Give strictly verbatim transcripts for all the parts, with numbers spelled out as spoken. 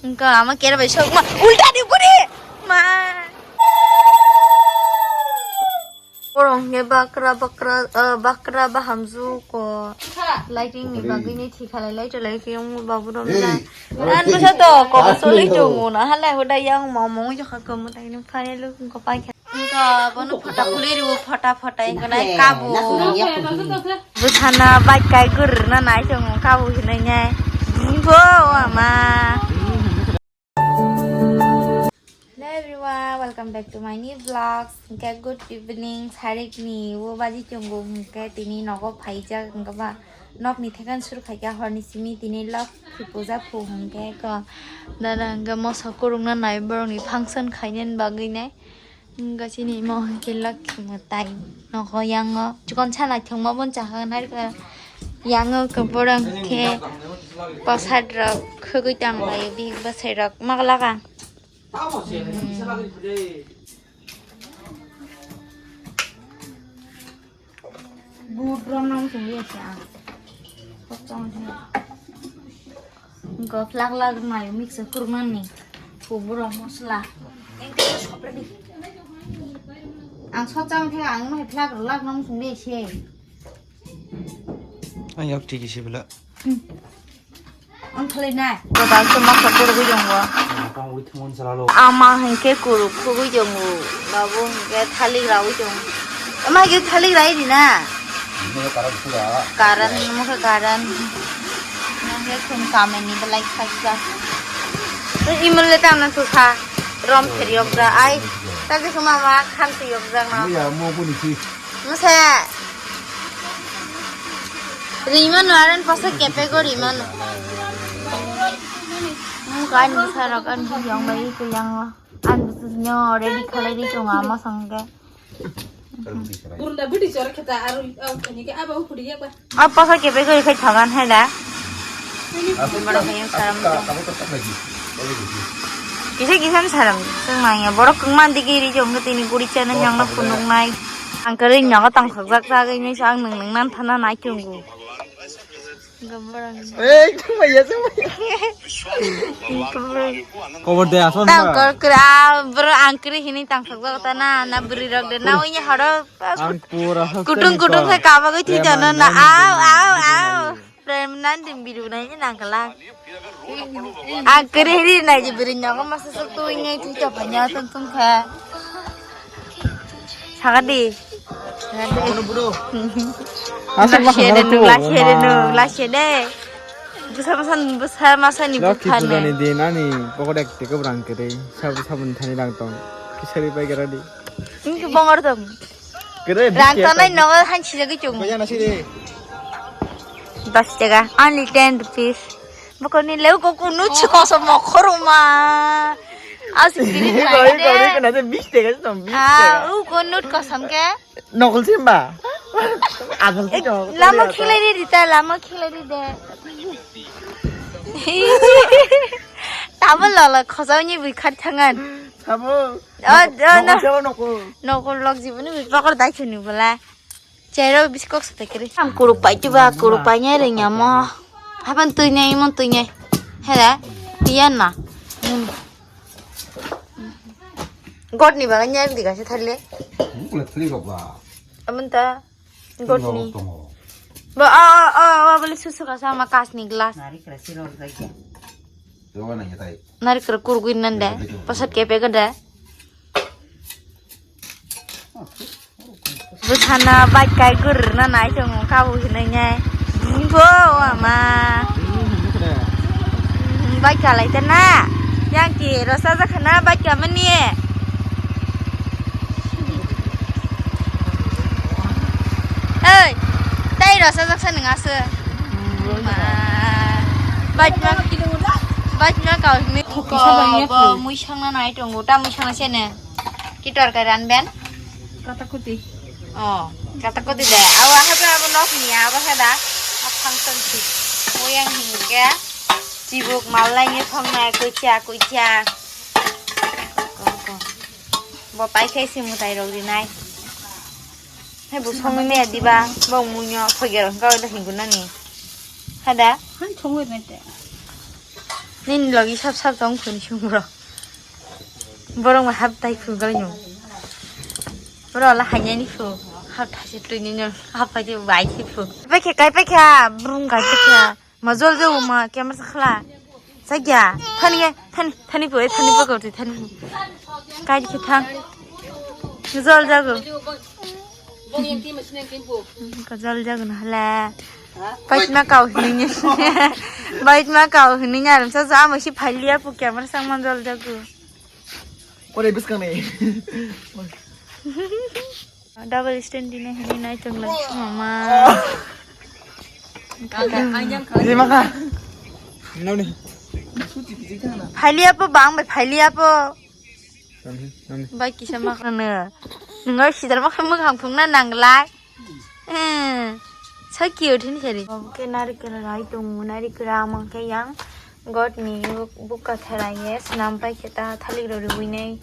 Wngkha ama kera bai sok ma ulta di buri ma. Borok hwnkhe bakra bakra, ah, bakra bahamju ko lighting ni bagwi ni thikhalai lai tolai khe wngbo babu rok na. An bwsa to kok solai tongo na halai hoda yang ma mong jokha ko mwtai no phai lo ko pai kha. Wngkha bono phota khulwi rwo phota phota wngkha nai kabo. Bwsana bike kai gurna nai tongo kabo hinwi nai. Bo ama. Hello everyone, welcome back to my new vlogs. Hwnkhe good evening, sarikni o baji tongo hwnkhe tini nogo phaijak hwnkhe ba nokni thekan suru khaikha horni simi tini lok puja phu hwnkhe ko dada hwnkhe moso kurungna nai borokni function khainani bagwi nai. Hwnkhe chini imo hwnkhe lok mwtai nogo yango chikon sana thwngma bon chakha nai kha yango khe borok hwnkhe bwsat rok khogwi tang lai bihik bwsai rok mak laka. But rom nang sung ya siya. Kocong siya. Go flak lak mayo mix kurman ni. Kubur mosla. Engke sopra di. Ang sochang the ang mai flak lak nang sung ya siya. Ang yak tiki sibla. Ang khalai nai. Ko dal se masa kurugwi tongo. Tang wi thumon salalo. Ama hwnkhe kuruk khugwi tongo. Babu hwnkhe thalik rawi tongo. Ama hwnkhe thalik rai di na. Ini karan pura. Karan mo khe karan. Mo khe khum kameni belai khajak. Imul le tang na tu kha. Rom pheri yok da ai. Ta je khuma ma kham tu yok da na. Iya mo buni si. Masa. Rimano aran pasa kepego rimano. Muka ani bwsarok ani biyang bai iko yango. Ani bwsarokno ready khalai di tongo ama songke. Gurunda budi chor kheta aru au khani ke aba upudi yakba. A pasa kepego ikhai thagan hai da. Kisa kisa saram sung manya borok kwngma digi ri jong tini guri chana yang no phunuk nai. Ang kwrwi nogo tong khakjak jagwi nai sa ang nwng nwng nan thana nai chungo. Ei, chumaya, chumaya. Kobor de, aso na. Tang kor kra, bro, ang kwrwi hini tang khakjak ta na, na bwrwi rok de, na oi ni horo. Ang pura kutung kutung se kabagwi thi jana na, au, au, au. Prem nan dim biru nai ni nang kala. Ang kwrwi hini nai ji bwrwi nogo masa sok tu ngai thi chapa nya tung tung kha. Sagadi. Asal ma khangna tu. Lase de no, lase de. Busa masa, busa masa ni bukhane. Laki pujani din ani pokot ek teke brang kere. Sabu sabun thani rang tong. Kisari pai kera di. Ini bongor tong. Kere rang tonai nogo han sijagi chung. Kaya nasi de. Dos teka, only ten rupees. Bokoni leu ko kunu chikoso mokhoruma. Asi kiri kari kari kana de bis teka song bis teka. Ah, u ko note kosom ke? Nokol simba. Asal si nokol. Lama khilai ri dita, lama khilai ri de. Tabo lala khosao ni bui khat thangan. Tabo. Oh, oh, nokol no. Sabo nokol. Nokol lok jibuni bui pakor dai chuni bala. Chero biskok sa tekri. Ang kuruk pai chuba, kuruk pai nyai rengya mo. Haban tui nyai, mon tui nyai. Hera, tiyan na. God ni bagan nyai di gase thalle. Bukle thli rok ba. Amun ta. God ni. Ba, a, a, a, a, bole susu ka sama kas ni glass. Nari kra siro rok ya. Yo na ya tai. Nari kra kurgui nande. Pasat kepe gada. Bwsana bike kai gurna nai tongo kabo hinwi nai. Bo ama. Bike kalai ta na. Yang ki rosa jakha na bike kamani. Oi. Tai rosa jaksa nang asa. Ma. Bike ma. Bike ma kau ni. Ko bo mui sangna nai tongo ta mui sangna sene. Ki torkari ranben? Katakuti. Oh, katakuti de. Awa hada abo nok ni abo hada. A function si. Oyang hingke. Chibuk malai ni thong nai kuicha kuicha. Bo pai khai si mutai rok ri nai. Hai bo song me diba. Bo munyo thoger ka da hingu nani. Hada? Han chongwe mete. Nini logi sap sap tong khuni sung bro. Borok ma hap tai khu gal nyu. Bro la hanya ni khu. Hap thase tui ni nyo. Hap phai je bai khi khu. Pai khe kai pai kha. Brung kai pai kha. Ma jol jo ma camera sa khla. Sa gya. Thani ye. Thani thani poi thani poi kau thani. Kai di khe thang. Jol jago. Kajal jagun hala. Baitma kau hini. Baitma kau hini aram sa ja mo si phailiya pu camera sang man jol jagu. Kore biskang ni. Double stand dine hini nai tong lai mama. Di maka. Noni. Phailiya po bang bai phailiya po. Noni, noni. Bai kisa ma khana. Nungo sidar ma kham kham phung na nang lai. Eh. Sa ki o thin sari. Oke nari kira rai tung nari kira mang ke yang. God ni buk-, buka thara ye snam pai khe ta thalik ro rwi nai.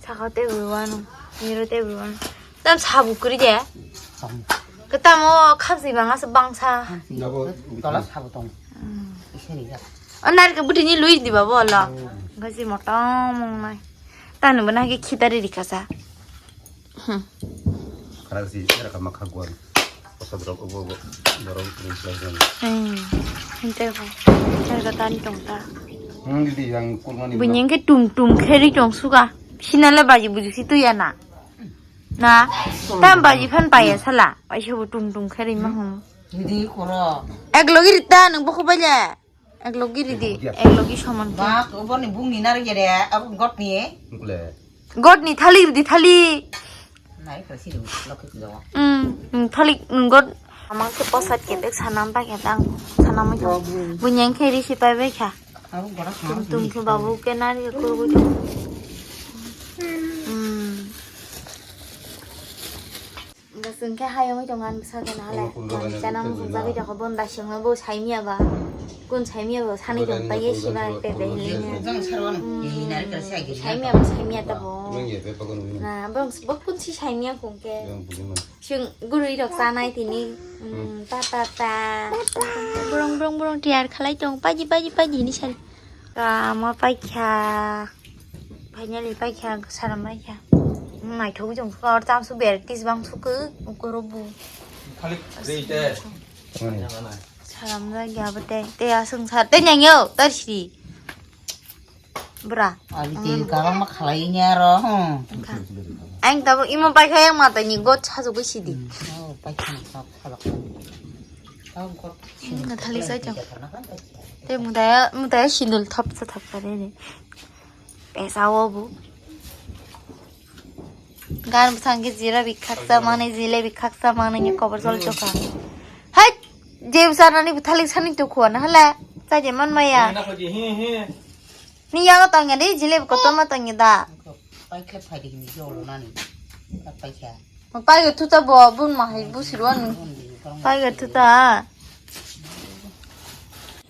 Saka te rwi wano. Miro te rwi wano. Tam sabu kuri de. Ketamo khapsi bang asa bangsa. Tola sabu tong. Hmm. Ise ni ya. O nari ke buti ni lui di babo lo. Hmm. Gaji motom nai. Tanu bana ke khitari rikasa. Hmm. Khara si era kama kha gwan. Osa borok obo obo borok ni selai jan. Hmm. Hinte ko. Hinte ko tani tong ta. Hmm, didi yang kurmani. Bunyeng ke tum tum kheri tong suka. Sinale baji buju si tu ya na. Na. Tam baji phan paya sala. Ai sobo tum tum kheri ma hum. Didi koro. Ek logi rita nang bokho baile. Ek logi ridi, ek logi soman khe. Ba, obo ni bung ni nari jere, abo got ni. Bukle. Got ni thalik ridi thalik. Nai khe si lokhi puja wa. Hmm, hmm, thalik, hmm, got. Amang khe posat khe bek sanam pai khe tang, sanam pai khe. Bunyeng khe risi pai bai kha. Abo gora. Tum tum khe babu khe nari khe kurugui tong. Hmm. Hwnkhe chwng khe hayungwi tongo ani bwsakhe nahalai. Manwi chana muchungjagwi tongkha, bo daisingno bo saimya ba. Kun saimya ba, sanwi tong pai ye sibai pepe hinwi. Saimya ba, saimya ta bo. Na, bo, bo kun si saimya kung khe. Chwng gurwi rok chanai tini. Mm, ta, ta, ta. Borong, borong, borong tiyar khalai tong. Paji, paji, paji hinwi sari. Kama paikha. Finally paikha, saram paikha. Naithok jong kor tam su ber tis bang su ke ukoro bu. Khalik rei te. Saram da gya bate. Te asung sar te nyang yo tar sri. Bra. Abi te karang ma khalai nya ro. Ang tabo imo paikha yang mata ni got sasu ke sidi. Oh, paikha sa khalak. Oh, got. Nathali sa jong. Te mudaya, mudaya sindul thap sa thap kare re. Pesa o bu. Gan bwsang khe jira bikhak cha mani, jilebi khak cha mani ni kobor chol chokha. Hai, je bwsa nani bwthalik sani to khuwa na hala. Cha je man maya. Ni yago tongya de, jilebi kotorma tongya da. Pai khe phai de ni jolo nani. Pai khe. Pai khe thuta bo bun ma hai bu sirwan. Pai khe thuta.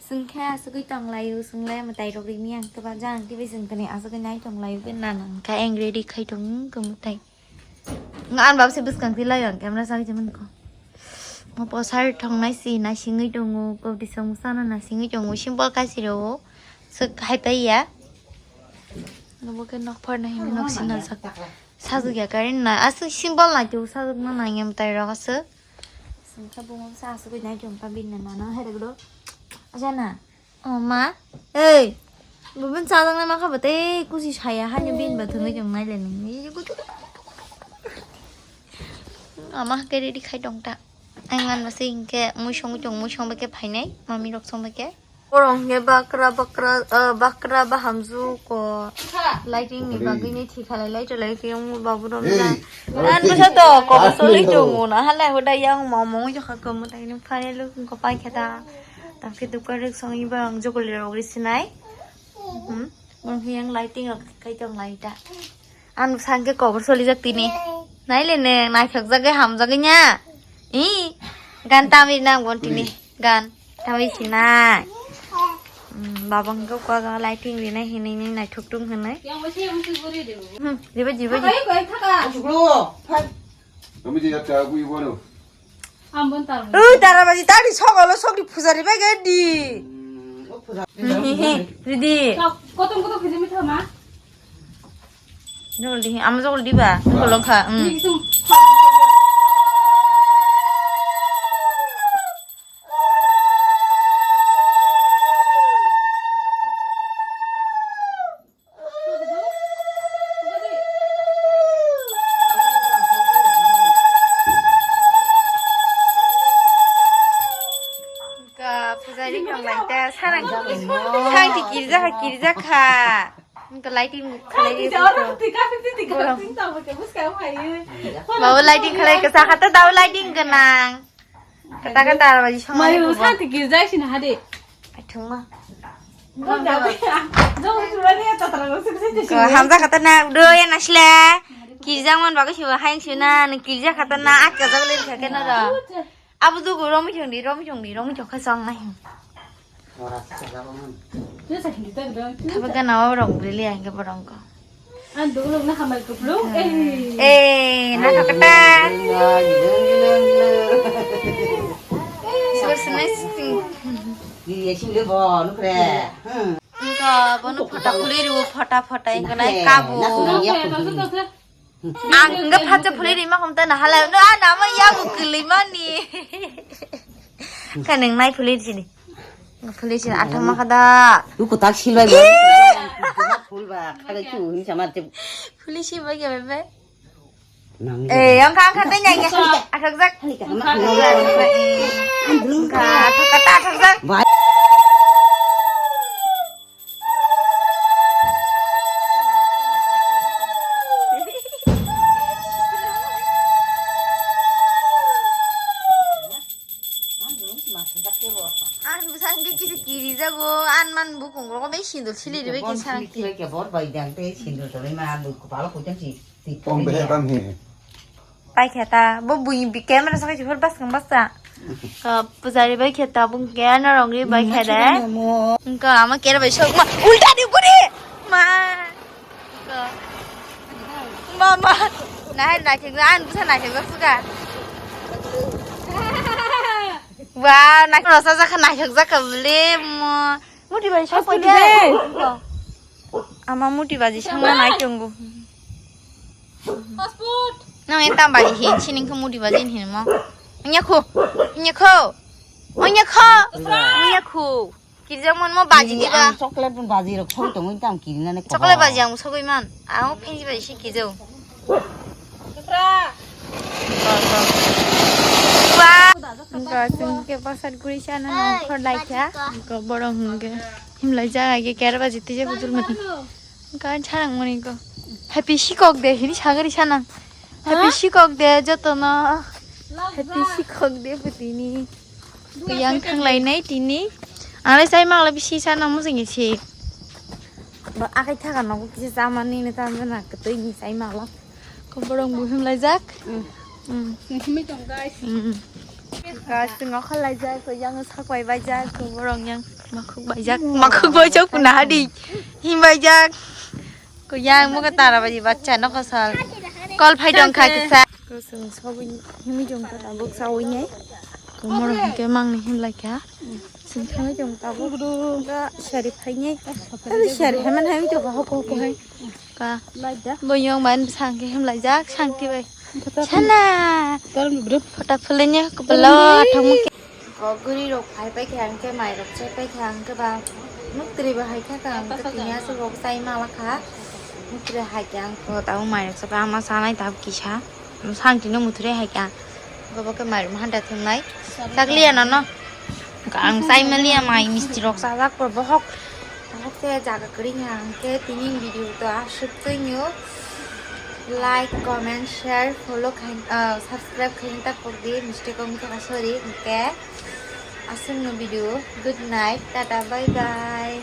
Sungkhe asugui tonglaio, sunglai mwtai rok rimi ang twba jang tibei sungkani asugui nai tonglaio, be nana wngkha ang ready khai tong wngkha mwtai. Nga an bab se bwskang twi lai ang camera sagui tongmani ko. Mo posar thongnai si naisingui tongo, kobdi song sana naisingui tongo, simple kaisi rwo swk hai pai ya. Nobo khe nok phar nai hinwi nok sinajak. Sajwk ya kari na aswk simple nai twi sajwk na nai mwtai rok aswk. Sungkha bumung sa asugui nai tongkha bini nana hai rwgdo. Ajana. O ma. Ei. Bubun chajaknai ma kha bwtwi kusi saya haino bini ba thwngwi tong nai le nini. Ama khe ready khai tong ta. Ang ngan ba se hinkhe mui songwi tong, mui songba khe phainai, mami rok songba khe. Borok hwnkhe bakra bakra, ah, bakra bahamju ko lighting ni bagwi ni thikhalai lai tolai khe wngwi babu rok na. Hey, ang bwsa to kobor solwi tongo na halai hoda yang mama wngwi jokha khe mwtai ni final wngkha paikhe ta. Tamkhe dukan rok songwi ba ang jogoli rok ri sinai. Hmm. Borok hwnkhe yang lighting rok khai tong lai ta. Ang bwsa hwnkhe kobor solijak tini. Naile ne naithokjagwi hamjagwi nya. Ih, gan tamwi nang bon tini. Gan. Tamwi sinai. Hmm, baba hwnkhe kok lighting rinai hinwi ni naithok tung hinwi. Hmm, jibo, jibo, jibo. Ui, tara baji tari sokolo sokni pujari bai gedi. Ready. Kotong kotong khiji mitha ma. Jol di, ama jol di ba? Jol kha. Hmm. Ka pujari kong lai ta sarang, sarang ti kirja kha, kirja kha. Ka lighting khalai di. Bawa lighting khalai ka sa kha ta dawa lighting ganang. Kata kata baji song. Mayu santi girjai sini hade. Athung ma. Hamja kata na udo ya nasle. Kirjang man bagai siwa hayang siwa na, nang kirja kata na atka jaglen kake na da. Abu du go romi chong di, romi chong di, romi chong kha song na hin. Thaba gana wa rong brili ya hinga borong ko. Ang dulu na kamar kuplung. Eh. Eh, na kakata. Iya sih le bo nukre. Engko bono phota khuli riwo, phota phota engko nai kabo. Ang engko phatsa phuli rima khom ta na halai no a nama yago kuli mani. Kaneng nai phuli sini. Phuli sini athang ma kada. Uko tak silai ba. Phul ba khale chu hin sama te. Phuli si ba ge be. Eh, yang kang kate nyai ya. Athak jak. Athak kata athak jak. Ang bwsang khe kisa kirijago, ang man bukung rogo bai sindor sili ribai kisa. Bor bai dang tei sindor tolai ma bukung palo kujang si. Pom behe bam he. Pai khe ta, bo bui bi camera sa khe phur bas kang bas ta. Ka pujari bai khe ta bung ke na rong ri bai khe de. Ka ama kera bai sok ma ulta di buri. Ma. Ka. Ma ma. Na hai na khe an busa na khe ba fuka. Wow, na khe rosa ja kha na khe ja kha bli mo. Muti bai sok pai de. Ama muti baji sangna nai tongo. Passport. Nang e tam baji hin, sining khe muti baji hin mo. Nya khu, nya khu, nya khu, nya khu. Kirja mon mo baji diba. Chocolate pun baji rok soi tongo tam kirina ne. Chocolate baji ang sogoi man. Ang phenji baji si kirja. Ba. Ga sing ke pasar guri sana nang khor lai kha. Ga borong hingge. Himlai jaga ge kera baji tije budul mani. Ga charang mani go. Happy sikok de hini sagari sana. Happy sikok de joto no. Happy sikok de putini. Yang thanglai nai tini. Ang le sai mang le bisi sana musing si. Ba akai thaga no kisa jamani ne tam na ketoi ni sai mang la. Ko borong bo himlaijak. Mm. Mm. Himwi tong, guys. Mm. Guys, chwng okhorlaijak, ko yang sak bai baijak, ko borong yang makhuk baijak, makhuk baijak puna hadi. Himbaijak. Ko yang muka tara baji bacha no kosal. Kol phai dong kha kisa. Ko chwng sobo himwi tong kha tabuk sawi nai. Ko morok hingke mangni himlai kha. Chwng thangwi tong tabuk. Ga sari phai nai. Sari hai man hai tong kha hoko hoko hai. Ka. Boyong ban bwsang khe himlaijak sangti bai. Sana. Phota phulenya kubalo thangma khe. Ko guri rok phai pai khe ang khe mai rok chai pai khe ang khe ba muktri ba hai kha ka ang khe tini aswk rok chai ma la kha. Muktri hai khe ang khe tamo mai rok chai pai ama sanai tab kisa. Sangti no muthre hai khe ang. Bobo khe mairum handa thumnai. Chakliya nono. Ang chai maliya mai misti rok chajak bo bohok. Bohok khe jaga kwrwi hwnkhe tini video to aswk twi nw. Like, comment, share, follow khai, ah, subscribe khai ta pok di mistake wngkha sorry hwnkhe. Aswk no video. Good night. Tata bye bye.